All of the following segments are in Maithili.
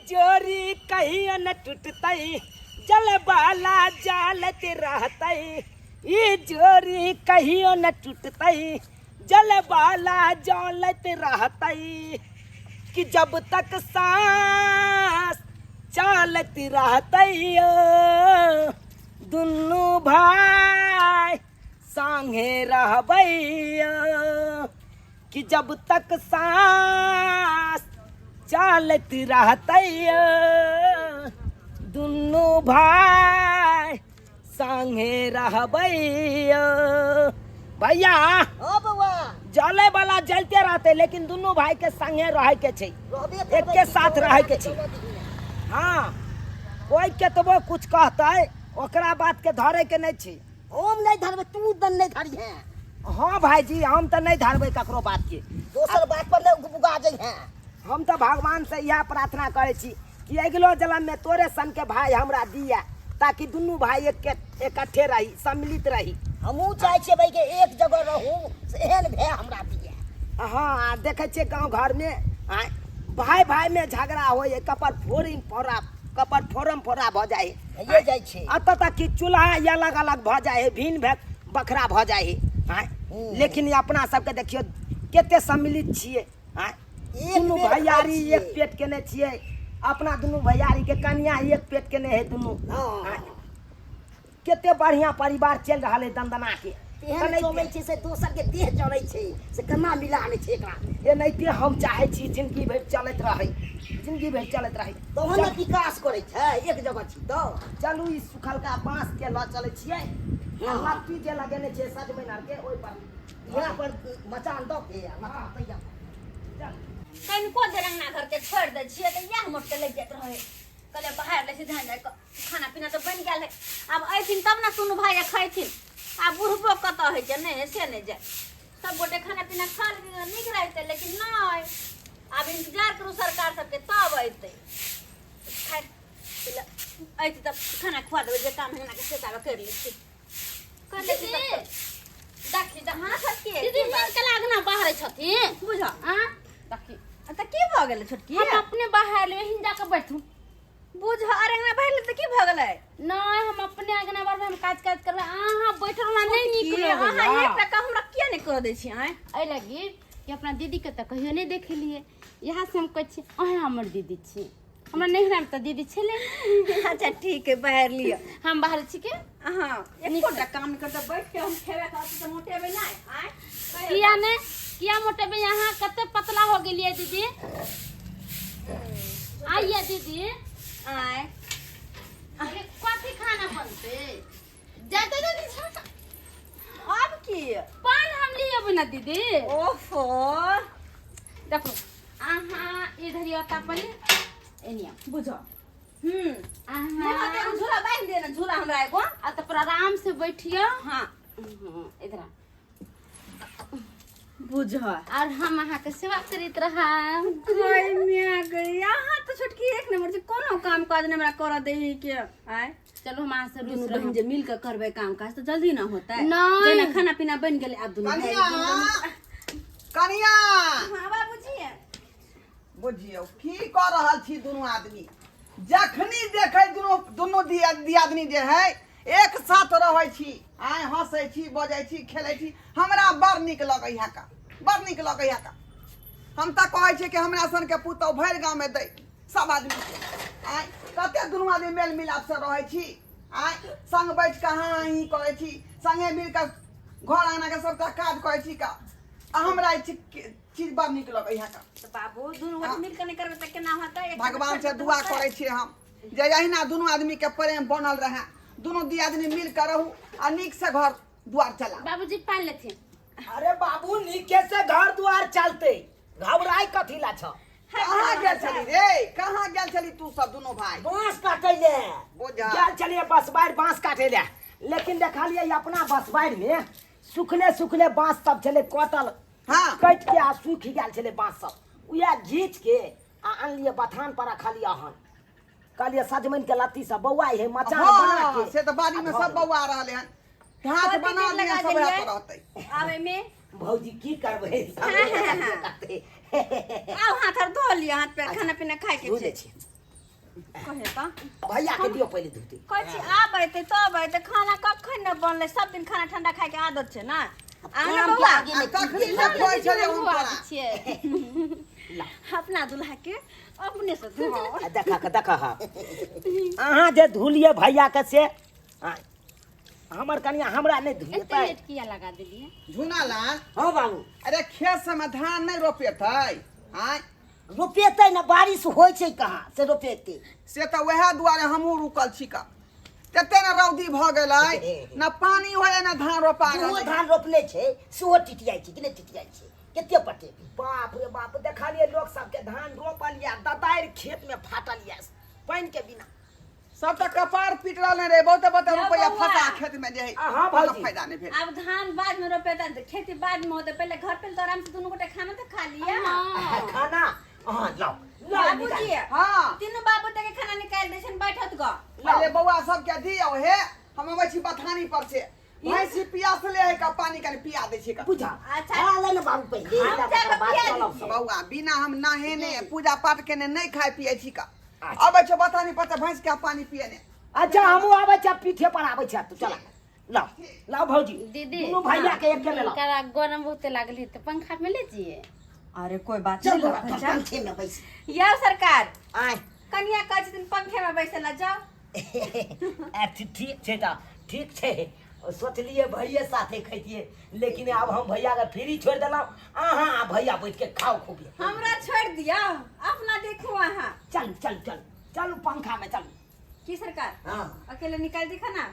जोड़ी कहियो न टूटतै, जलबाला जालत रहतै। ई जोड़ी कहियो न टूटतै, जलबाला जलत रहतै। कि जब तक सांस चलत रहतै, दुनू भाई संगे रहबै। कि जब तक सांस चलत रहतै, दुनू भाई संगे रहबै। भैया ओ बौआ, जले वाला जलते रहते, लेकिन दुनू भाई के संगे रहे के छै, रहबे करबै। एके साथ रहे के छै। हाँ, कोई केतबो कुछ कहतै, ओकरा बात के धरे के नहीं छै। हम नहीं धरबै, तू दन नहीं धरी है। हाँ भाईजी, हम तऽ नहीं धरबै ककरो बात के। दोसर बात पर नहीं उगबुगा जाइ है। हम तऽ भगवान से इएह प्रार्थना करै छी कि अगिलो जन्म में तोरे सन के भाई हमरा दिया, ताकि दुनू भाई एक इकट्ठे रही, सम्मिलित रही। हमहूँ चाहै छियै भाई के एक जगह रहू, से एहन भे हमरा दिया। हाँ, आ देखै छियै गाँव घरमे आँय, भाई भाई में झगड़ा होइ है, कपर फोड़िन फोड़ा, कपर फोड़म फोड़ा भऽ जाइ है। भइए जाइ छै। एतऽ तक कि चूल्हा अलग अलग भऽ जाइ है, भिन्न भे बखरा भऽ जाइ है। आँय, लेकिन अपना सबके देखियौ कते सम्मिलित छियै। आँय, एक दुनू बेर खाइ भैयारी छियै। एक पेट केने छियै। अपना दुनू भैयारी के कनिया एक पेट केने है दुनू। आँय, कते बढ़िया परिवार चलि रहल है दंदना के। तेहन एनाहिते- चलै छै से दोसर के देह जरै छै, से केना मिला लै छै एकरा। एनाहिते हम चाहै छी जिंदगी भरि चलैत रहै, जिंदगी भरि चलैत रहै। तहन ने विकास करै छै। एक जगह छी तऽ चलू, ई सुखलका बाँस के लऽ चलै छियै। लत्ती जे लगेने छियै सजमनि आरके, ओहि पर इएह पर मचान दऽ के आ मचान तैयार। चल। कनिको देर अंगना घर के छोड़ि दै छियै तऽ इएह मोटके लागि जाइत रहै। कहलियै बाहर लै छी धान जाय कऽ, खाना पीना तऽ बनि गेल है, आब अयथिन तब ने सुनू भाई खैथिन। आब बुढ़बो कतऽ होइ छै, नहि से नहि जाय। सब गोटे खाना पीना खा लेथिन तऽ नीक रहितै, लेकिन नहि, आब इंतजार करू सरकार सबके तब अयतै। खाय अयतै तब खाना खुआ देबै। जे काम अंगना के से ताबे करि लै छी, कर लै छी तब। देखी तऽ अहाँ सबके दीदी हिनका अंगना बाहर छथिन। बुझ आ देखी। तऽ की भऽ गेलै छोटकी? हम अपने बाहर लेबै, हिन जाके बैठू। बुझ, अरे अंगना बाहर तऽ की भऽ गेलै? नहि, हम अपने अंगना बाहर हम काज काज करबै, अहाँ बैठल हमरा नहि नीक की? लगैया। अहाँ एकटा काम हमरा किया नहि कऽ दै छी? आँय, एहि लगी कि अपना दीदीके तऽ कहियो नहि देखेलियै, इएह से हम कहै छी अहेँ हमर दीदी छी। हमरा नैहरामे तऽ दीदी छलै नहि। अच्छा ठीक है, बाहर लिअ। हम बाहर छी के अहाँ एकोटा काम नहि करतै, बैठ के हम खेबै खाबै तऽ मोटेबै नहि? आँय, कहियौ। किया नहि, किया मोटेबै? अहाँ कते पतला हो गेलियै दीदी। आइए दीदी। आँय, अरे कथी खाना बनतै? जाते दीदी, आब की पान हम लियब ना दीदी। ओहो, देखो अहाँ इधर आता पड़ी एनिया। बुझो अहाँ अहाँ एगो झूला बान्हि दे ने, झूला हमरा एगो। आ तऽ पर आराम से बैठियो। हाँ। इधर आ। बुझ, और हम अहाँके सेवा करैत रहब। गई मिया गई, अहाँ तऽ छोटकी एक नंबर छै, कोनो काम काज नहि हमरा करऽ दै के। आँय, चलू, हम अहाँ से दुनू रुस बहिन रहब। जे मिल के करबै काम काज तऽ जल्दी ना होतै? नहि। जेना खाना पीना बनि गेलै, आब दुनू भाई कनिया, कनिया। हाँ बाबूजी। बुझियौ की कऽ रहल छी दुनू आदमी? जखनी देखै दुनू दुनू दियादनी जे है एक साथ रहै छी। आइ हँसै छी, बजै छी, खेलै छी, हमरा बड़ नीक लगै है का, बड़ नीक लगै है का। हम तऽ कहै छियै कि हमरा सनके पुतहु भरि गाँवमे दै सब आदमीके। आँय, कते दुनू आदमी मेल मिलापसँ रहै छी। आँय, संग बैठ कऽ हाँ ही करै छी, संगे मिल कऽ घर अङ्गनाके सबटा काज करै छी का। आ हमरा ई चीज बड़ नीक लगै है का। तऽ बाबू, दुनू गोटे मिल के नहि करबै तऽ केना होतै? एक भगवान से दुआ करै छियै हम जे अहिना दुनू आदमीके प्रेम बनल रहए, दुनू दियादनी मिल कऽ रहू आ नीक से घर दुआर चला। बाबूजी पान लेथिन। अरे बाबू, नीके से घर द्वार चलते, घबराय कथी ला छ? कहाँ गेल छली रे? कहाँ गेल छली तू सब दुनू भाई? बांस काटे ले बोझा गेल छलियै बसबारि, बांस काटे ले, लेकिन देखलियै अपना बसबारि में सुखले सुखले बांस सब छलै कटल। कटि के आ सूखि गेल छलै बांस सब। उएह घीच के आ अनलियै, बथान पर रखलियै हन। कहलियै सजमनि के लत्ती सब बौआ हे, मचान बना के। से तऽ बाड़ी में आ सब बौआ रहले हन, घास कथी बना दिन दिया लगा सब देलियै? पर रहतै। आबै में भौजी की करबै? आउ, हाथ आर धो लिअ, हाथ पैर, खाना पीना खाय के धो छै। दै छी। कहे तऽ भैया के दियो पहिले धोती। कहै छी आब एतै तब एतै, खाना कखन ने बनलै, सब दिन खाना ठंडा खाय के आदत छै ने। आउ ने काम के बौआ, आगे आ मे की कखनी गेल? से कहै छलियै हम धोआ तोरा दै छियै। अपना दुल्हा के अपने से धोआओ। आ देखा के देखा हा, अहाँ जे धुलिए भैया के से आ, हमर कनिया हमरा नहि एते धुएतै। लेट किया लगा देलियै? झुना लाल। हाँ बाबू। अरे खेत सबमे धान नहि रोपेतै? आँय रोपेतै ने, बारिश होइ छै कहाँ से रोपेतै? से तऽ वएह दुआरे हमहूँ रुकल छी का, तते ने रौदी भऽ गेलै, न पानी होइए न धान रोपा जेहो गेलै। धान रोपने छै सेहो टिटियाइ छै कि नहि टिटियाइ छै? कते पटेबै? बाप रे बाप, देखलिए लोक सबके धान रोपल या ददारि खेत में फाटल या पानि के बिना। सब तऽ कपार पीट रहल रे, बहुते बहुते यौ रुपैआ बौआ। फंसा खेत में जे है, आ, हाँ, कोनो भौजी। फायदा नहि भेल। आब धान बाद में रोपेतै, खेती बाद में होतै, पहिले घर पे तऽ आराम से दुनू गोटे खाना तऽ खा लिअ। हाँ। खाना अहाँ लाओ लाओ बाबूजी। निकाल। हाँ। तीनू बाबू के खाना निकालि दै छनि, बैठत गऽ। अरे बौआ सबके दियौ हे, हम अबै छी बथानी पर से, भैंसी पियास ले है का, पानी कनि पिया दै छी का। बुझा। अच्छा। खा ले ने बाबू पहिले। हम तकर जाकऽ बाद पिया चलब दै सब। बौआ बिना हम नहेने पूजा पाठ केने नहि खाइ पियै छी का। अच्छा। अबै छै बथानी पर से भैंस के पानी पियने। अच्छा हमहूँ आबै छी, पीठे पर आबै छी, तू चला लाओ लाओ भौजी। दीदी। दुनू भैया के एक में लाओ। हुनकरा गरम बहुते लागल है तऽ पंखा में ले जिए। अरे कोई बात चल नहीं बौआ, बच्चा। पंखे में बैस। यौ सरकार। आय। कनिया कहै छथिन पंखे में बैसे ला जाओ। आ, ठीक छै तऽ ठीक छै, सोचलिए भैये साथे खैतिए, लेकिन आब हम भैया के फ्री छोड़ि देलहुँ, अहाँ आ भैया बैठ के खाओ खूब। हमरा छोड़ि दियौ, अपना देखू अहाँ। चल चल चल चलू पंखा में चलू। की सरकार? हाँ। अकेले निकाल दी खाना?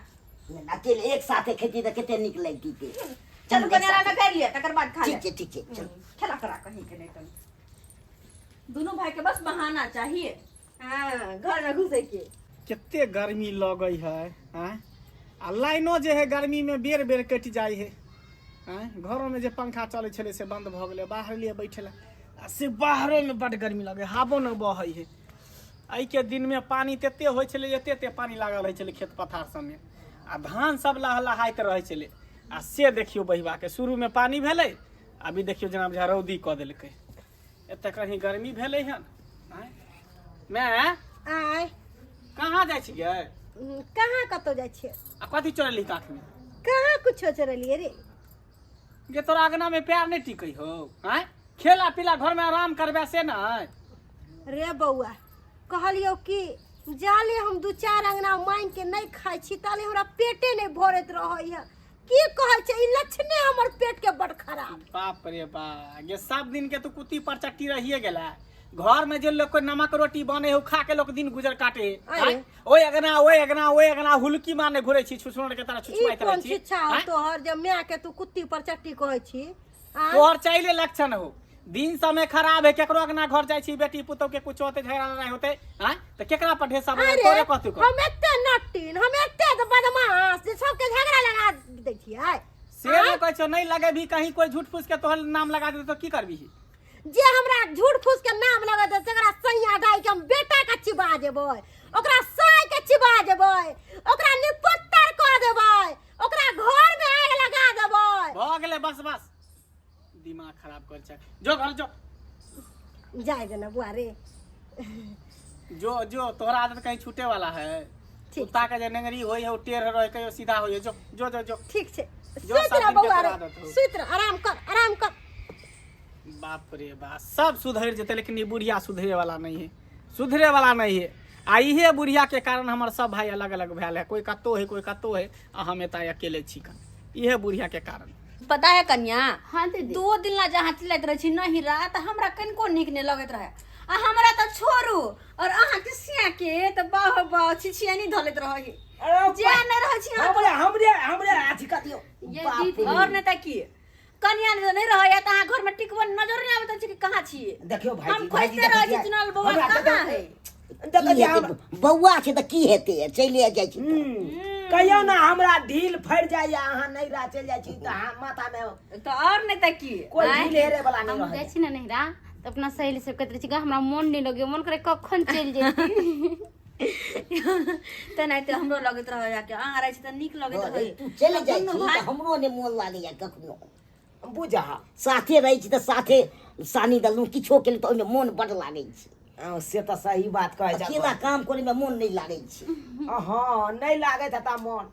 अकेले एक साथे खेती तऽ कते नीक लगती। चलू कनि आराम कर लिअ, तकर बाद खा ठीक लेब। छै, ठीक छै, चलू। खेला करा कहीं के नहीं तो दोनों भाई के बस बहाना चाहिए, हाँ, घर में घुसे के। कते गर्मी लगै है आँय, आ लाइनो जे है गर्मी में बेर बेर कटि जाइ है आँय। घरोमे जे पंखा चलै छलै से बंद भऽ गेलै, बाहर एलियै बैठे लए आ से बाहरोमे बड्ड गर्मी लगै, हवो नहि बहै है। एहिके दिनमे पानि तते होइ छलै, एते एते पानि लागल रहै छलै खेत पथार सबमे आ धान सब लहलहाइत रहै छलै। आ से देखियौ बहिबाके शुरूमे पानि भेलै, अभी देखियौ जेना बुझा रौदी कऽ देलकै, एते कहीं गर्मी भेलै हन। आँय माय। आय। कहाँ जाइ छियै? कहाँ कतौ जाइ छियै। आ कथी चोरेलही काखमे? कहाँ कुछो चोरेलियै रे। गे तोरा अगना में पैर नहीं टिकै हो? आँय खेला पीला घर में आराम करबे से नहीं। रे बौआ, कहलियौ कि जाले हम दू चार अंगना मांगि के नहीं खाइ छी ताले हमरा पेटे नहीं भरैत रहैया। की कहै छै ई लक्षणे हमर पेट के बड़ खराब। बाप रे बा, ये सब दिन के तू कुत्ती पर चट्टी रहिए गेला। घर में जे लोग के नमक रोटी बने हो खा के लोग दिन गुजर काटे। अरे। आँय? ओए अगना ओए अगना ओए अगना हुलकी मारने घुरे छी, छुछुनर के तरह ई छुछुआइत रहै कोन छी। शिक्षा हो आँय? तोहर जे माय के तू कुत्ती पर चट्टी कहै छी? आँय? तोहर चाइले लक्षण हो, दिन समय खराब है, केकरो अगना घर जाइ छी, बेटी पुतोह के कुछ होते, झगड़ा लड़ाई होते, आँय तऽ केकरा पर ढेसा बजै? अरे, तोरे कहतु कह। हम एते नटिन, हम एते बदमाश जे सबके झगड़ा लगा दै छियै। से नहि कहै छौ, नहि लगेबही कहीं कोई झूठ फूस के तोहर नाम लगा देतौ तऽ की करबही? जे हमरा झूठ फूस के नाम लगेतै तकरा सैया गाय के हम बेटा के चिबा जेबै, ओकरा साय के चिबा जेबै, ओकरा निपत्तर कऽ देबै, ओकरा घर में आगि लगा देबै। भऽ गेलै, बस बस, दिमाग खराब कर छै, जो घर जो। जाय देना बुआ रे। जो जो, तोहरा आदत कहीं छूटे वाला है? ठीक। कुत्ता के जे नेंगरी होई है ओ टेढ़ रहे कहियो सीधा होई है। जो जो जो जो। ठीक छै। जो सुति सब रह दिन के बौआ रे, तोरा आदत हौ। सुति रह, आराम कर, आराम कर। बाप रे बाप, सब सुधरि जेतै लेकिन ई बुढ़िया सुधरे वाला नहीं है, सुधरे वाला नहीं है। आ इहे बुढ़िया के कारण हमर सब भाई अलग अलग भेल है, कोई कतौ है कोई कतौ है, आ हम एतऽ अकेले छी कन, इहे बुढ़िया के कारण। पता है कन्या? हाँ दीदी। दो दिन ला जहाँ चिल्लाइत रहै छी नहीं रात हमरा कनिको नीक नहीं लगैत रहे, आ हमरा तऽ छोड़ू और अहाँ के सिया के तऽ बाह बाह छिछियानी धलैत रही। अरे जे नहि रहै छी अहाँ। हमरे हमरे हमरे अथी कऽ दियौ। ये बाप दीदी। रे। और नहि तऽ की, कन्या जे नहि रहैया तऽ अहाँ घर में टिकबो नजर नहि आबैत अछि कि कहाँ छियै। देखियौ भाईजी, हम भाईजी खोजिते रहै देखै छी चुनल बौआ हमरा कहाँ देखै- है। देखै की छियै हेतै? बौआ छै तऽ की हेतै, चलिए जाइ छी तऽ। कहियौ ने हमरा ढील फड़ि जाइया, अहाँ नहीं रह चलि जाइ छी तऽ अहाँ माथा में तऽ और नहि तऽ की, कोई आँय? ढील हेरे वाला नहीं हम रहै। जाइ छी ने नैहरा तऽ अपना सहेली सब कहैत रहै छी, गे हमरा मोन नहि लगैया, मोन करे कखन चलि जैती। तेनाहिते हमरो लगैत रहैया कि अहाँ रहै छी तऽ नीक लगैत अरे, रहै। तू चलि जाइ दुनू छी भाई- तऽ हमरो नहि मोन लागैया कखनो। बुझा साथे रहै छी तऽ साथे सानी देलहुँ, किछो केलहुँ तऽ ओहिमे मोन बड्ड लागै छै। हँ, से तऽ सही बात कहै छै। अकेला काम करे में मोन नहीं लागे छै। हँ, नहि लागैत हेता मोन,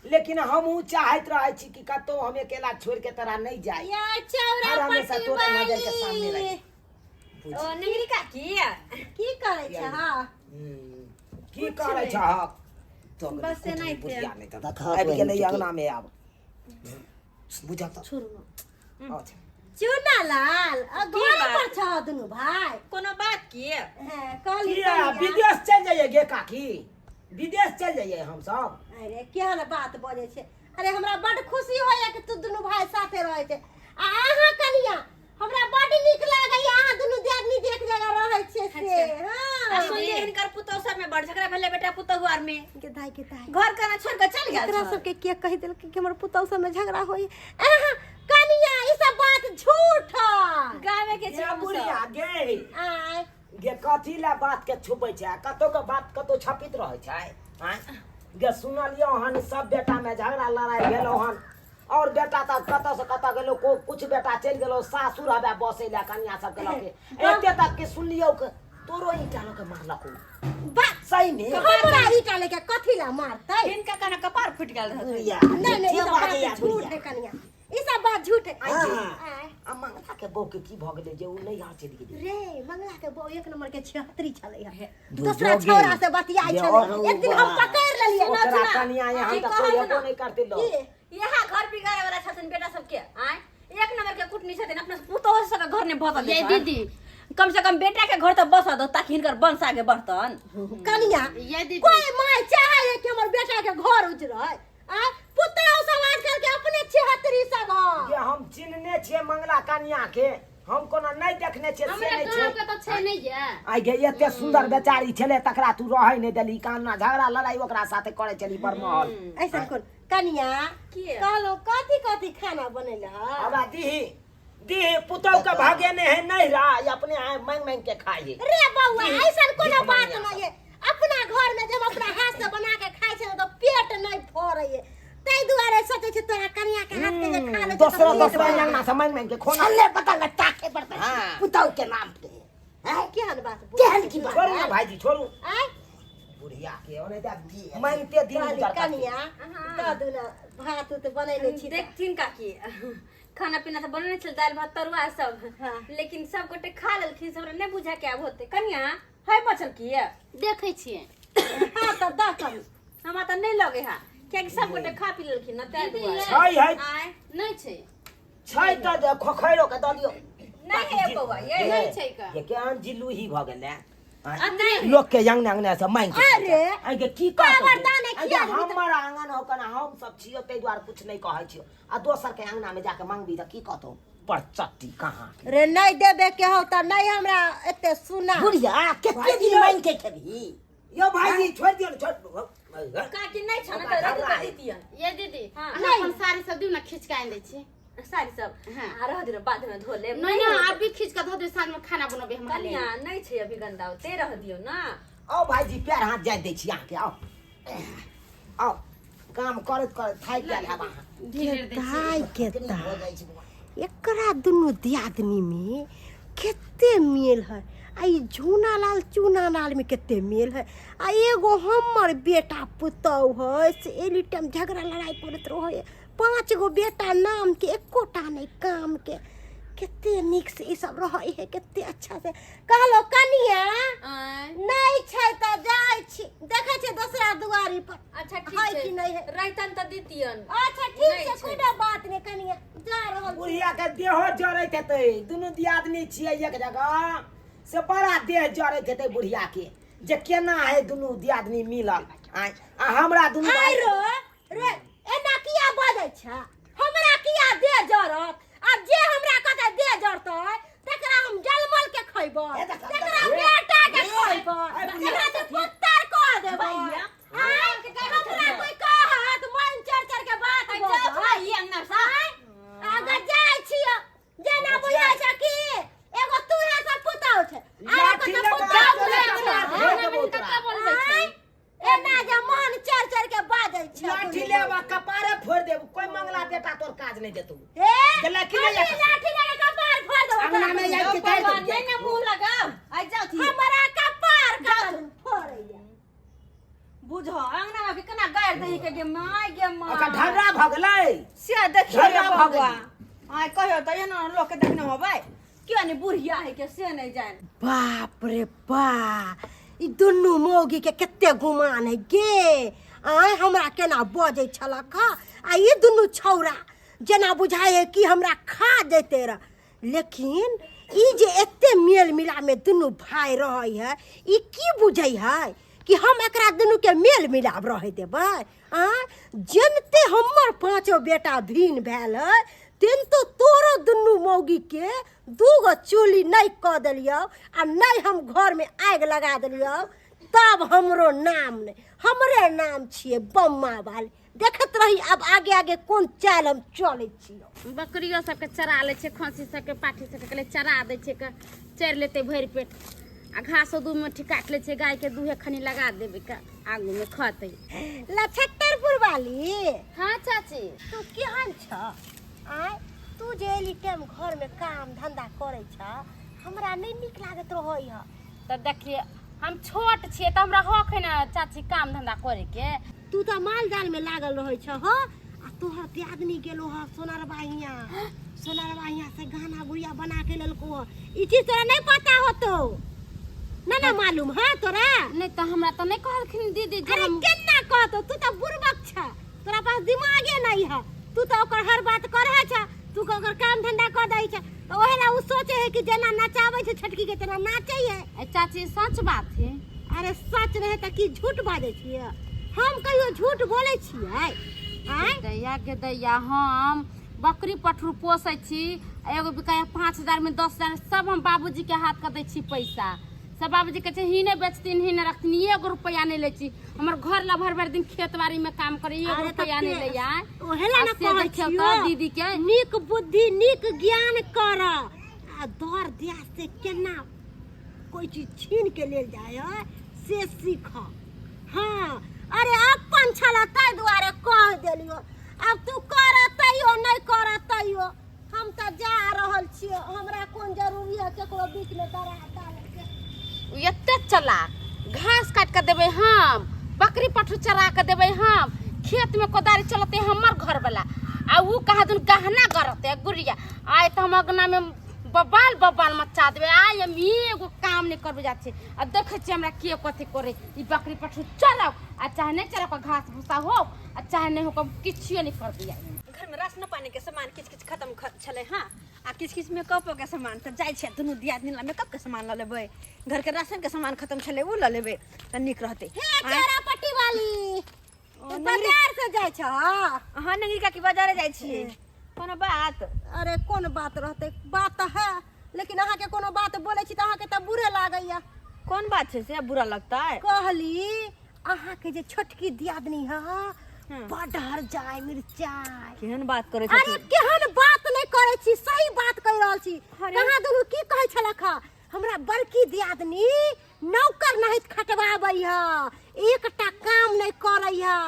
लेकिन हमहूँ चाहैत रहै छी कि कतहु हम अकेला छोड़ि के तोरा नहि जाय। या चौरा हर हमेशा पट्टी तोरा नजर के सामने वाली। रही। ओ निगरी काकी। की करै छै? हँ। की करै छहक? बस एनाहिते। बुढ़िया नहि तऽ देखहक आबि गेलै बहिन। अङ्गना मे, आब बुझक तऽ अच्छा। चूना लाल आ की घर बात? पर छह दुनू भाय? कोनो बात की? हैं, कहली किया कनिया। विदेश चलि जाइए गे काकी? विदेश चलि जाइए हमसब? अरे, केहन बात बजै छै? अरे, हमरा बड खुशी होइया कि तू दुनू भाय साथे रहै छै। आ अहाँ कनिया, हमरा बड नीक लागैया अहाँ दुनू दियादनी जे एक जगह रहै छियै से। आ हँ। सुनलियै हिनकर पुतोह सब में बड़ झगड़ा भेलै बेटा पुतोह आर में। के दाई, के दाई। घर केना छोड़ के चल गेल एकरा छल। सबके के कहि देलकै कि हमर पुतहु सबमे झगड़ा होइया? अहाँ कनिया, ई सब बात झूठ है। गामे के छै ये हम बुढ़िया सब। गे। आय। गे, कथी लए बात के छुपै छै? कतौ के बात कतौ छपित रहै छै? आँय गे, सुनलियौ हन सब बेटा में झगड़ा लड़ाई भेलौ हन, और बेटा तऽ कतऽ से कतऽ गेलो, को कुछ बेटा चलि गेलो सासुर हवे बसै लए कनिया सबके लऽ के। एते तक के सुनलियौ के तोरो ईंटा लऽ के मारलकौ। बात सही में? हमरा ईटा लेके कथी ला मारतै? हिनका कना कपार फूटि गेल रहत। बुढ़िया। नहीं नहीं, ई झूठे सब बात बाजैया झूठ बुढ़िया। है कनिया, ई सब बात झूठ है। हाँ। आय। आ मंगला के बहू के की भऽ गेलै जे उ नैहर चलि गेलै? रे, मंगला के बहू एक नंबर के छिहत्तरी छलै है। दू दूसरा जोगी। छौड़ा से बतियाइ ये छलै। और एक दिन हम बा। पकड़ लेलियै। ओकरा कनिया यहाँ की तऽ कहत कोइ ना? हेबो नहि करतै लोग। की? यहाँ घर बिगाड़े वाला छथिन बेटा सबके। आय, एक नंबर के कुटनी छथिन, अपना पुतोह सबके घर नहि बसल ये देतन। दीदी। कम से कम बेटा के घर तऽ बसऽ दो ताकि हिनकर वंश आगे बढ़तन। कनिया, ये दीदी। कोई माय चाहे है कि हमर बेटा के घर उजरै? आ पुतहु सब आजकल के अपने छिहत्तरी सब है। जे हम चिन्हने छियै मंगला कनिया के, हम कोनो नहि देखने छियै से हमरा नहि गाँव छै। के तऽ छै नहि ये। आइ गे, एते सुंदर बेचारी छलै, तकरा तू रहै नहि देलही। कान्ना झगड़ा लड़ाई ओकरा साथे करै छली बरमहल। ऐसा कोन कनिया? की? कहलहुँ, कथी कथी खाना बनेल है? आबा दीही दीही, पुतहु के भागे ने है नैहरा, ई अपने आय मांगि मांगि के खाइ है। रे बौआ, ऐसा कोनो भीख बात मांगिया। नहीं है। अपना घर में जब अपना हाथ से बना के खाइ छै ने तऽ पेट नहीं फरै है। ताहि दुआरे सोचै छी तोरा कनिया के हाथ के जे खा लै छै तऽ दोसरा पेट दोसरा भरै। अंगना से मांगि मांगि के खोना छल्ले बतल ताके पड़तै हाँ। पुतहु के नाम पे हैं? केहन बात बोलै केहन की बात? छोड़ू ना भाईजी, छोड़ू आँय? बुढ़िया के, ओने तऽ मांगिते दिन कहली गुजर करतै। कनिया, दऽ दू ने भात उत बनेने छी तऽ। देखथिन काकी, खाना पीना तऽ बनेने छल, दालि भात तरुआ सब। हाँ। लेकिन सब गोटे खा लेलखिन, हमरा नहि बुझा के आब होते। कनिया, है बचल की? देखै छियै। हाँ, तऽ दऽ कनी। हमरा तऽ नहि लगे है, कियाकि सब गोटे खा पी लेलखिन ना ताहि दीदी, दुआरे। छै है। आँय? नहि छै। छै तऽ जे खोखैरो के दऽ दियौ। नहि है बौआ ये। नहि छै का। ये केहन जिलूही भऽ गेलै? आ नहि। लोक के अंगना अंगना से मांगि के खाइ छै। अरे, आइ के की कहतौ? खबरदार नहि आइ किया के हमर आंगन हो कना हम सब छियो, ताहि दुआरे कुछ नहि कहै छियो, आ दोसर के अंगना में जाके मांगबी तऽ की कहतौ? पर चट्टी कहाँ रे, नहीं देबे के हो तऽ नहीं हमरा एते सुना। बुढ़िया, कते दिन मांगि के खेबही? यौ भाईजी, छोड़ि दियौ ने, छोड़। काकी, नहि छ ने तऽ रहितै तऽ दितियन। ये दीदी। हाँ। अहाँ अपन साड़ी सब दियौ ने, खींच के आनि दै छी। साड़ी सब? हाँ। आ रह दियौ, बाद में धो लेब। नहीं नहीं, आप भी खींच के धो दियौ, साँझ में खाना बनबै हमरा लेल। कनिया, नहि छै अभी गंदा ओते, रह दियौ ना। आउ भाईजी, पैर हाथ जाय दै छी अहाँके। आउ आउ, काम करैत करैत थाकि गेल हैब अहाँ। ढेर दै छी। दाइ के कनी दाइ। भऽ जाइ छै बौआ। एकरा दुनू दियादनी में कते मेल है, आ ई झूना लाल चूना लाल में कते मेल है, आ एगो हमर बेटा पुतहु है से एनी टाइम झगड़ा लड़ाई करैत रहै है। पाँच गो बेटा नाम के, एकोटा नहीं काम के। कते नीक से ई सब रहै है, कते अच्छा से। कहलो कनिया, आँय? नहीं छै तऽ जाइ छी, देखै छियै दोसरा दुआरी पर अच्छा, ठीक है छै। कि नहीं है। रहितन तऽ दितियन। अच्छा, ठीक नहि छै। छै। कोनो बात नहि कनिया, जा रहल छी। बुढ़िया के देहो जरैत हेतै। दुनू दियादनी छियै एक जगह से, बड़ा देह जरैत हेतै बुढ़िया के जे केना है दुनू दियादनी मिलल। आँय, आ हमरा दुनू आइ भाई रो रे, एना किया बजै छ? हमरा किया देह जरत? आ जे हमरा कहतै देह जरतै, तकरा हम जलमल के खैबै, तकरा बेटा के खैबै, तकरा तऽ पुत्तर कह देबै। आइ हमरा कोई कहत मन चढ़ चढ़ के बात जाउ बजै। भाई अंगना से। आइ अगर जाइ छियै, जेना बुझै छ कि एगो तू है सब पुतहु छै, आरो लाठी को लगा तऽ पुतहु के नहि कपार छै। फोड़ि देबौ तोरा। बोलबै छै। आँय? एना जे मन चढ़ चढ़ के बाजै छै। लाठी लेब आ कपारे फोड़ि देब। कोई मंगला बेटा तोर काज नहि देतौ। हे। देलक कि नहि? लाठी लगे कपार फोड़ देबौ। अंगना में आबि के गाड़ि नहीं देबौ। ना मुंह लगाओ, आई जाओ थी। हमरा रहैया। बुझो अंगना में केना गारि दही के गे my गे my. ओकर ढर्रा भऽ गेलै। से देखियो ढर्रा रे भऽ बौआ। गेलै। आय कहियो तऽ एना लोक के देखने होबै किया नहीं बुढ़िया है के से नहीं जान। बाप रे बा, ई दुनू मौगी के कते गुमान है गे। आय हमरा केना बजै छलक ह, आ ई दुनू छौड़ा जेना बुझाइ है कि हमरा खा जैते रह। लेकिन ई जे एते मेल मिला में दुनू भाई रहै है, ई की बुझै है कि हम एकरा दुनू के मेल मिलाप रहे देबै? आ जनते हमर पांचो बेटा भिन्न भेल है, तेनतो तोरो दुनू मौगी के दूगो चूल्ही नहीं कऽ देलियौ आ नहीं हम घर में आगि लगा देलियौ, तब हमरो नाम नहीं, हमरे नाम छियै बम्मा वाली। देखत रही अब आगे आगे कोन चाल हम चलै छियौ। बकरियो सबके चरा लै छै, खस्सी सबके पाठी सबके कहले चरा दै छै, चरि लेतै भरि पेट। आ घासो दू मुट्ठी काटि लै छै, गायके दूहे खनी लगा देबै के आगूमे खतै। लछत्तरपुर वाली। हाँ चाची। तू केहन छ? आय तू जे एली टाइम घर में काम धंधा करै छ, हमरा नहीं नीक लागत रहै ह। तऽ देखिए हम छोट छियै तऽ हमरा हक है ने चाची काम धंधा करे के। तू तऽ माल जाल में लागल रहै छ हो, आ तोहर दियादनी गेलो ह सोनरबा हियाँ, सोनरबा हियाँ से गहना गुड़िया बना के लेलको ह। ई चीज तोरा नहीं पता होतो ना? ना मालूम है तोरा? नहीं तऽ हमरा तऽ नहीं कहलखिन दीदी जे। अरे केना कहतो, तू तऽ बुड़बक छ, तोरा पास दिमागे नहीं है। तू तऽ ओकर हर बात करे छ, तू ओकर काम धंधा कर दै छ, तऽ ओहे ला उ सोचे है कि जेना नचाबै छै छोटकी के तेना नाचै है। ए चाची सच बात है। अरे सच रहे तऽ की झूठ बाजै छियै? हम कहियो झूठ बोलै छियै? आँय दैया के दैया, हम बकरी पठरू पोसै छी, एगो बिकाया 5000 में 10,000 सब हम बाबूजी के हाथ के दै छी पैसा। सब बाबूजी कहै छै ही नहि बेचथिन ही नहि रखथिन, एगो रुपैआ नहि लै छी। हमर घर ला भरि भरि दिन खेत बाड़ी में काम करे, एगो अरे तऽ रुपैआ नहि लैया। ओहे ला आ ना से कहै देखियौ छियौ तऽ दीदी के नीक बुद्धि नीक ज्ञान कर, आ दर दिया से केना कोई चीज छीन के लेल जाय है से सीख। हाँ अरे अपन छल ताहि दुआरे कह देलियो, अब तू कर तैयो नहीं कर तैयो हम तऽ जा रहल छियो, हमरा कोन जरूरी है केकरो बीच में दरा डाले के। उ एते चला घास काट के देबै हम, बकरी पठू चरा के देबै हम, खेत में कोदारी चलते हमर घर वाला, आ उ कहाँ दुन गहना गरते गुड़िया। आइ तऽ हम अगना में बबाल बबाल मचा देबै। आइ हम एगो काम नहि करबै जाइ छियै, आ देखै छियै हमरा के कथी करे। ई बकरी पठू चलाउ आ चाहे नहि चलाउ, घास भूसा हो आ चाहे नहि हो, किछियो नहि करबै आइ। घर में राशन पानी के सामान किछ किछ खत्म छलै हाँ, आ किछ किछ मेकअप के सामान, तऽ जाइ छियै दुनू दियादनी ला मेकअप के सामान लऽ लेबै, घर के राशन के सामान खत्म छलै उ लऽ लेबै तऽ नीक रहतै। हे केरा पट्टी वाली, तू बाजार से जाइ छ? हाँ नंगी काकी बाजारे जाइ छियै, कोनो बात? अरे कोन बात रहतै, बात तऽ है, लेकिन अहाँके कोनो बात बोलै छी तऽ अहाँके तऽ बुरे लागैया। कोन बात छै से बुरा लगतै? कहली अहाँके जे छोटकी दियादनी है बड हरजाय मिरचाय। केहन बात करै अरे छथिन? केहन बात नहीं करै छी, सही बात कहि रहल छी। अरे। कहाँ दुनू की कहै छलक ह, हमरा बड़की दियादनी नौकर नहित खटबाबै है, एकटा काम नहीं करै है,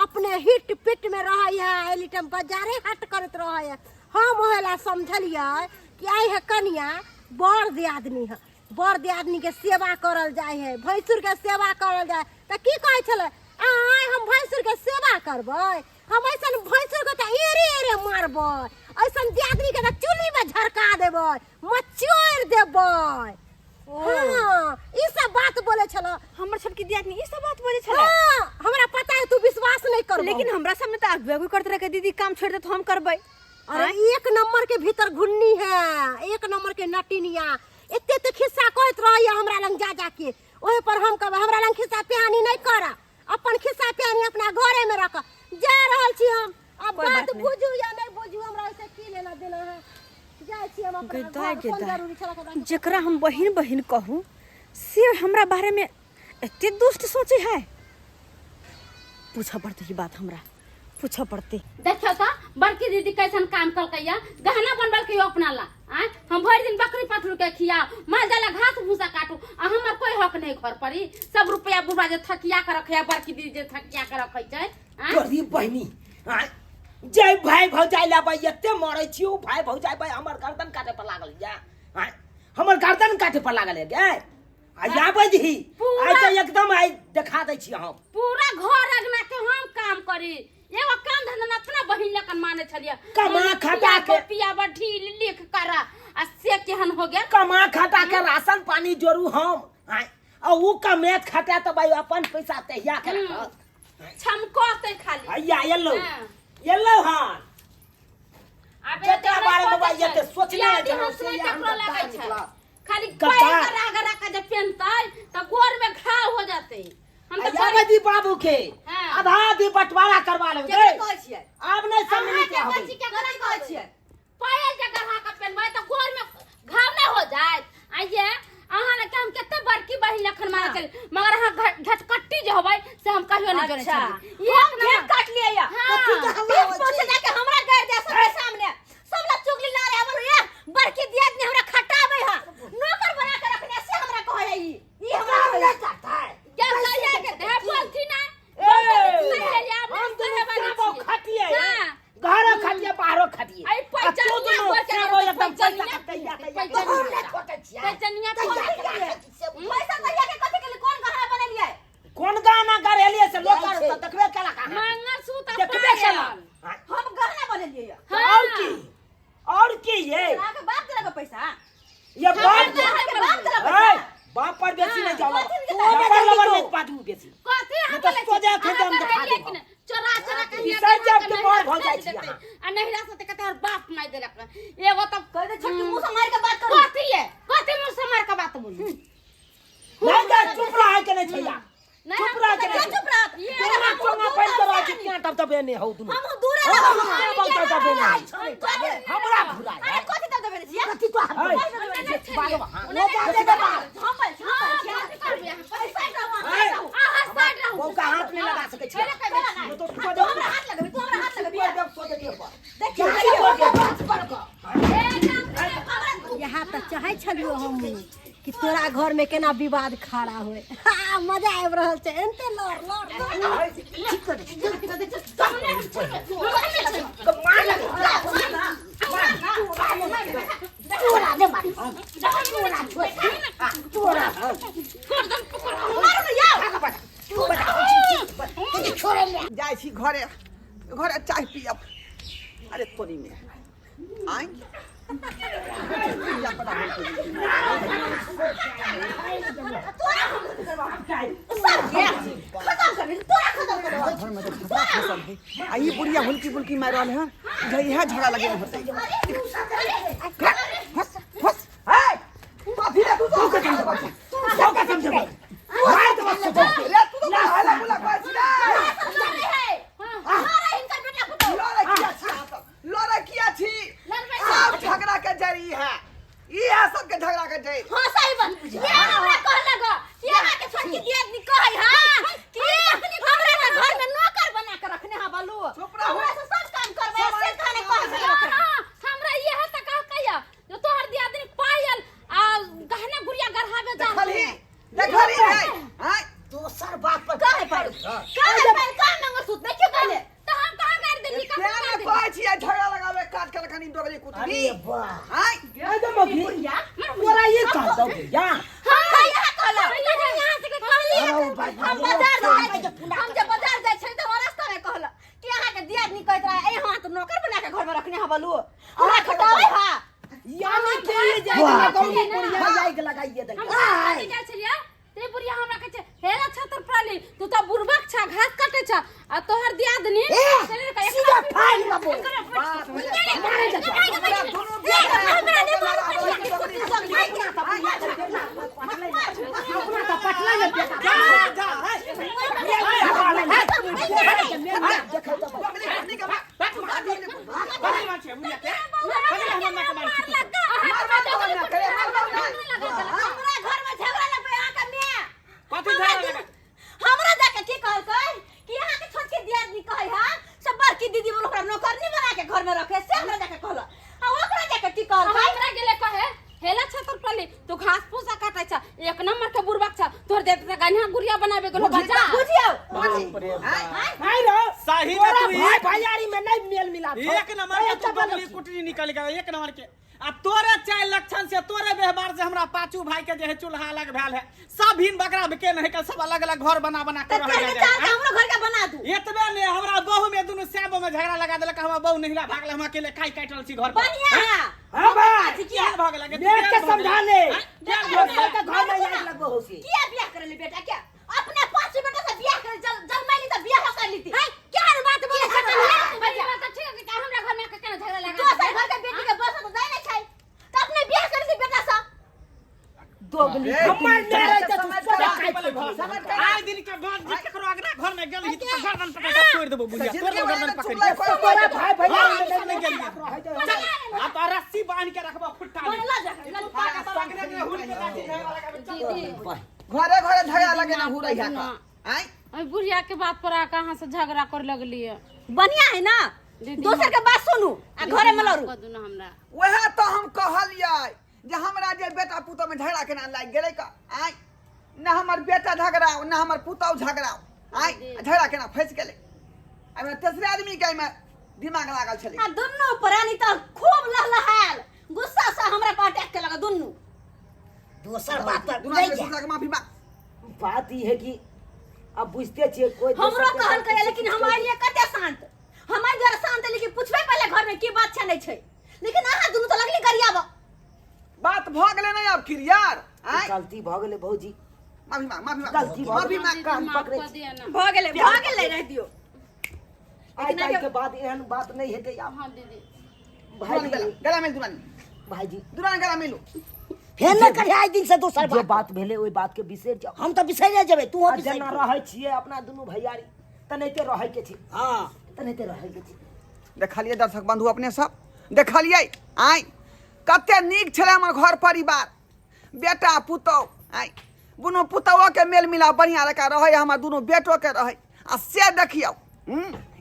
अपने हिट पिट में रहै है, एली टाइम बाजारे हाट करैत रहै है। हम ओहे ला समझलियै कि आइ है कनिया बड़ दियादनी है, बड़ दियादनी के सेवा करल जाइ है, भैंसुर के सेवा करल जाइ। तऽ की कहै छलै, आय हम भैंसुर के सेवा करबै, हम ऐसन भैंसुर के तऽ एरे एरे मारबै, ऐसन दियादनी के तऽ चुल्ही में झरका देबै, मचोड़ि देबै। हाँ ई सब बात बोले छलो हमर छोटकी दियादनी, ई सब बात बोले छलै? हाँ हमरा पता है तू विश्वास नहीं करबो, लेकिन हमरा सामने तऽ आगू आगू करते रहे दीदी काम छोड़ दे तो हम करबै। अरे एक नंबर के भीतर घुन्नी है, एक नंबर के नटिनिया, एते एते खिस्सा कहैत रहैया हमरा लग जा जाके। ओहे पर हम कहबै हमरा लग खिस्सा पिहानी नहीं कर, अपन खिस्सा पिहानी अपना घरे में रख। जा रहल छी हम, अब कोई बात बात नहीं। बुझू या नहीं बुझू, हमरा ऐसे की लेना देना है, जाइ छी हम अपना गदाय घर, कोन गदाय। जरूरी छल एकरा? जकरा हम बहिन बहिन कहू से हमरा बारे में एते दुष्ट सोचे है, पूछऽ पड़तै ई बात, हमरा पूछऽ पड़तै। देखियौ तऽ बड़की दीदी कैसन काम कलकैया, गहना बनबलकै अपना ला। आँय हम भरि दिन बकरी पठरू के खियाओ, माल जाला घास भूसा काटू, आ हमर कोई हक नहीं घर पर। ई सब रुपया बुढ़वा जे थकिया के रखैया, बड़की दीदी जे थकिया के रखै छै। आँय तोरी बहिनी, आँय जय भाई भौजाई लाबै एते मरै छी, ओ भाई भौजाई भाई हमर गर्दन काटे पर लागल या, आँय हमर गर्दन काटे पर लागल है गे। आ आबै दही, आइ तऽ एकदम आइ देखा दै छी हम। पूरा घर अंगना के हम काम करी, एगो काम धंधा ना अपना बहिन लखन माने छलिए। कमा खटा के पियाबा ढील लिख करा आ से केहन हो गेल। कमा खटा के राशन पानी जोड़ू हम, आँय, आ ऊ कमेत खटा तऽ भाई अपन पैसा तहिया के रखत। छमकते खाली। हैया एलौ। हाँ। एलौ हन। आब जकरा एते बारे में नहि भाई एते सोचने यादी छलहुँ हम से सुनै हम केकरो तऽ लगै छै। निकलत। खाली गद्दार। पैर गरा गरा के जे पेनतै तऽ गोर में घाव हो जतै। हम तऽ आब दी बाबू के हाँ। आधा आधी बंटवारा करवा लेबै। केकरा कहै छियै? आब नहि सब मिल के अहाँके होबै। कहै छी, केकरा कथी कहै छियै? पायल जे गढ़ा के पेनबै तऽ गोर में घाव नहि हो जायत। आ ये अहाँ लग हम कते बड़की बहिन लखन मारे चल, मगर अहाँ घटकट्टी जे होबै से हम कहियो नहि जनै अच्छा। छलियै। हम घेर काट लियै या। हाँ। कथी के हल्ला पीठ होइ पर से छै? जाके हमरा गारि दे सबके सामने। सब लग चुगली ला रहे बोलू, ए, बड़की दियादनी हमरा खटाबै है। नौकर बना के रखने से हमरा कहै है ई। ई हमरा काम कहै नहि है। करतै। जब कहिया के दे बोलथि ना, ए, सहेली, आब हम नहि दुनू सहे वाली साबो छियै। खटियै। हाँ। घरो खटियै, बाहरो खटियै। अइ आ तू पैचनिया दुनू गोर के साबो करतै, एकदम पैसा पैचनिया। के तैया तैया पैचनिया। के। हम नहि खोटै छियै। पैचनिया तैया खोटै के छियै। राखै छियै। पैसा तैया के कथी के लिए कोन गहना बनेलियै? कोन गहना गढ़ेलियै से लोक जाइ आर छै। तऽ देखबे केलक अहाँ। मंगलसूत्र देखबे पायल। केलक। हाँ, हम गहना बनेलियै या। तऽ और की? और की ये? अहाँके बाप देलक पैसा? ये बाप हमरा अहाँके बाप देलक ए, पैसा? बाप पर बेसी नहीं जाओ। कथी के लबर लबर नहीं पाटू बेसी। कथी अहाँ नहीं तऽ बोलै छी? सोझे अखन अहाँ हम देखा बढ़ेलियै देब। कि नहि? चोरा चोरा के हियाँ बिसरि के जायब के नैहरा बड़ भऽ जाइ भेज छी देतै। अहाँ। आ नैहरा से तऽ कते और बाप मारि देलक। एगो तऽ कहि दे छोटकी मुँह से मारि के बात करू। कथी ये? कथी मुँह से मारि के बात बोलू? नहीं नहीं चुप रहे के नहीं छैया। नहीं, चुप हम रहे के तऽ नहीं छै। चुप रहत। ये तोरा हम चोंगा दूर पहिन के रहै रहब। छी तें तब तब एने हौ दुनू। हम दूरे हाँ, रहब। हाँ, तब तब एने हौ। हमरा घुराय। अरे कथी तब देबे छियै? कथी तो हम है। नहि छलियै। बाबा, हाँ। ओना नहि बाबे छलियै। के बाप। हम बोल छी, हम बोल छी। हाँ, कथी करबै अहाँ? पैसा दू, अहाँ है। दू। अहाँ साइड रहू। बौका हाथ नहीं लगा सकै छी। पहिले कहि दै छी। तो तू हमरा हाथ लगबी, तू हमरा हाथ लगबी। देखियौ, यहाँ तऽ चाहै छलियो हम कि तोरा घर में केना विवाद खड़ा होए। हाँ, मजा आबि रहल छै। एनते लड़ लड़ लड़। तोरा ने मारी। तोरा छोड़। तोरा। छोड़े ले। जाइ छी घरे, घरे चाय पियब। अरे तोरी में आइ खत्म कर, तोरा खत्म कर। घर में तऽ झगड़ा फसल है आ ई बुढ़िया हुलकी बुलकी मारि रहल है, इधर इएह झगड़ा लगे होतै। हस हस हे कथी रे तू तो बौका समझेबै। मारि देबौ सोझे। रे तू तो हल्ला गुल्ला करै छी रे। मारे हिनकर बेटा पुतोहु। लड़ै किया छी अहाँ सब? लड़ै किया छी? सब झगड़ा के जड़ ई है, ई है सबके झगड़ा के जड़। हाँ सही बात। ये हमरा कहलक कि अहाँ के छोटकी दियादनी कहै हां कि हमरा के घर में नौकर बना के रखने हा बालू। चुप रहू। हमरा से सब काम करबै से कहने कहै छलै ओकरा। हाँ, हमरा इएह तऽ कहलकै जे तोहर दियादनी पायल आ गहना गुड़िया गढ़ाबे जा। देखलही देखलही रे आँय दोसर बात पर काहे पर काहे पर काहे मंगलसूत्र नहीं क्यों कहले? तऽ हम कहाँ गारि देलियै? तें कहाँ ने गारि देलियै? कहै छियै झगड़ा लगाबै काज कर कनी डोगरी कुटबी। अरे वाह। आँय ए तो मौगी, तोरा ई कह दौ या। हाँ यहाँ कहलक। यहाँ से कहली। अरे बाप रे। हम बाजार जाइ हम जे बाजार जाइ छली तऽ हमरा रास्ता में कहलक कि अहाँ के दियादनी कहैत रहे ए हां तो नौकर बना के घर में रखने हा बालू, हमरा खटाबै हा। यानी कि ई जाय के लगौनी बुढ़िया जाय के लगाइए देलकै। हम कहाँ जाइ छलियै ते बुढ़िया हमरा कहै छै हे रे छतर प्राली, तू तऽ बुढ़बक छा, घास काटे छा आ तोहर दियादनी ए, सीधा फाइल में बोल। मारे जा हमरा दुनू अपना तऽ पटना में बेटा। जा जा है। देखो तो डोगरी कुटनी के मार डोगरी कुटनी। बड़ी मार छै बुढ़िया के। बड़ी हमर माँ के मार छै। मार मार तोरा ना करे मार मार मार। हमरा घर में झगड़ा लगबै अहाँ के माय। कथी झगड़ा लगे? हमरा जाके की कहलकै कि अहाँ के छोटकी दियादनी कहै हा सब बड़की दीदी बोल ओकरा नौकरनी बना के घर में रखे से हमरा जाके कहलक। आ ओकरा जाके की कहलकै? हमरा गेले कहे हेला छतर पली, तू घास फूसा काटे छा, एक नंबर के बुढ़बक छा, तोर देत त गन्हा गुड़िया बनाबे गेलो बजा। बुझियौ बाप रे बाप। नहीं रो। सही में तोरा तू भाई भैयारी में नहीं मेल मिलाप छौ। एक नंबर के एकटा तू बंद बगली कुटनी निकल गया एक नंबर के। आ तोरे चाल लक्षण से तोरे व्यवहार से हमरा पाछू भाई के जे है चूल्हा अलग भेल है सब भिन बकरा के नहीं के सब अलग अलग घर बना बना के तऽ रह तेरे जाए चाल के हमरो घर के बना दू। एतबे ने हमरा बहू में दुनू सैब में झगड़ा लगा देलक, हमरा बहू नहिरा भागल, हम अकेले खाई काटि रहल छी घर पर। बढ़िया है। हाँ भाई। केहन भऽ गेल गे? देख के समझा ले। केहन भऽ गेल? दोसर के घर में आगि लगबो हो से। किया बियाह करे ले बेटा क्या? अपने पांच बेटा से बियाह करे जल जलमाइली तऽ बियाह कर लीती। है केहन बात बोलै छै बड़ी बात तऽ ठीक है कि हमरा घर में केना झगड़ा लगा दोसर घर के बेटी के बस तऽ जाय नहि छै। तऽ अपने बियाह कर ली बेटा से। दोगली ए, हमर मेरे त तू समझ सब कर। खाइ छी। समझ कर। आइ दिन के बाद जे केकरो अगना घर में गेल ही तऽ गर्दन पकड़ के तोड़ि देबो बुझिया, तोड़ देबो गर्दन पकड़ के। तोरा भाई भैया हाँ, में नहीं नहीं गेलियै। रहै। आ तो रस्सी बांध के रखबो खुट्टा में। बनला जा लल सगरे में हुल के लाठी झगड़ा लगाबे, चल। घरे घरे झगड़ा लगेना हुरै है का आँय ओहि बुढ़िया के बात पर आके अहाँ से झगड़ा कर लगलियै। बढ़िया है ना, दीदी, दोसर के बात सुनू आ घरे में लड़ू। कऽ दू ना हमरा। वएह तऽ हम कहलियै जे हमरा जे बेटा पुतोह में झगड़ा केना लागि गेलै का आँय, न हमर बेटा झगड़ाओ न हमर पुतोह झगड़ाओ, आँय झगड़ा केना फँसि गेलै। एहिमे तेसरे आदमी के एहिमे दिमाग लागल छलै। आ दुनू प्राणी तऽ खूब लहलहायल गुस्सा से हमरा पर अटैक केलक दुनू। दोसर बात पर दुनू नहि आदमी जाय। दूसरा के माफी मांग। बात ई है कि अब बुझते छियै कोई हमरो दोसर के कहलकै, लेकिन हम आइलियै कते शांत, हम एहि दुआरे शांत, लेकिन पुछबै पहिले घर में की बात छै नहि छै, लेकिन अहाँ दुनू तऽ लगली गरियाबऽ। बात भऽ गेलै नहि आब क्लियर? आँय गलती भऽ गेलै भौजी, माफी मांग, माफी मांग, गलती भऽ माफी गेलै। मांग। कान माफ पकड़ै कऽ छी। दिअ ना। भऽ गेलै, भऽ गेलै, रहि दियौ। आइ काल्हि के बाद एहन बात नहि हेतै आब। हाँ दीदी। भाईजी गला गला मिल दुरानी, भाईजी दुरानी गला मिलू। फेर नहि करिहे आइ दिन से दोसर जे बात। बात भेलै ओहि बात के बिसरि जाउ। हम तऽ बिसरि जेबै, तू आ जेना रहै छियै अपना दुनू भैयारी तेनाहिते रहै के छै। हँ, तेनाहिते रहै के छै। देखलियै दर्शक बंधु अपने सब देखलियै आँय कते नीक छलै हमर घर परिवार, बेटा पुतोह, आँय दुनू पुतोहोके मेल मिलाप बढ़िआँ जकाँ रहै, हमर दुनू बेटोके रहै। आ से देखियौ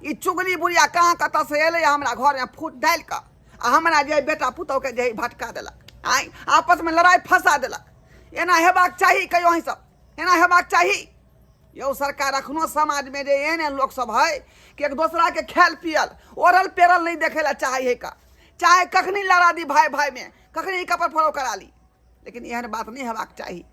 ई चुगली बुढ़िया कहाँ कतऽसँ एलै हमरा घरमे फूट डालि कऽ आ हमरा जे बेटा पुतोहके जे भटका देलक, आँय आपसमे लड़ाइ फँसा देलक। एना हेबाक चाही कहियो अहीं सब, एना हेबाक चाही यौ सरकार? अखनो समाजमे जे एहन एहन लोकसभ है कि एक दोसराके खायल पियल ओढ़ल पेरल नहि देखै लए चाहै है का, चाहे कखनी लड़ा दी भाई भाईमे, कखनी कपड़ फड़ो करा ली, लेकिन एहन बात नहि हेबाक चाही,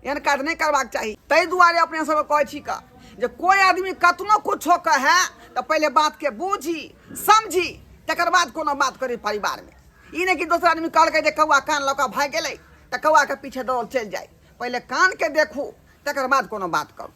एहन काज नहि करबाक चाही। ताहि दुआरे अपने सबके कहै छी का जे कोइ आदमी कतनो कुछो कहै तऽ पहिले बातके बूझी समझी तकर बाद कोनो बात करी परिवारमे। ई नहि कि दोसर आदमी कहलकै जे कौआ कान लऽ कऽ भागि गेलै तऽ कौआके पीछे दौड़ल चलि जाइ, पहिले कानके देखू तकर बाद कोनो बात करू।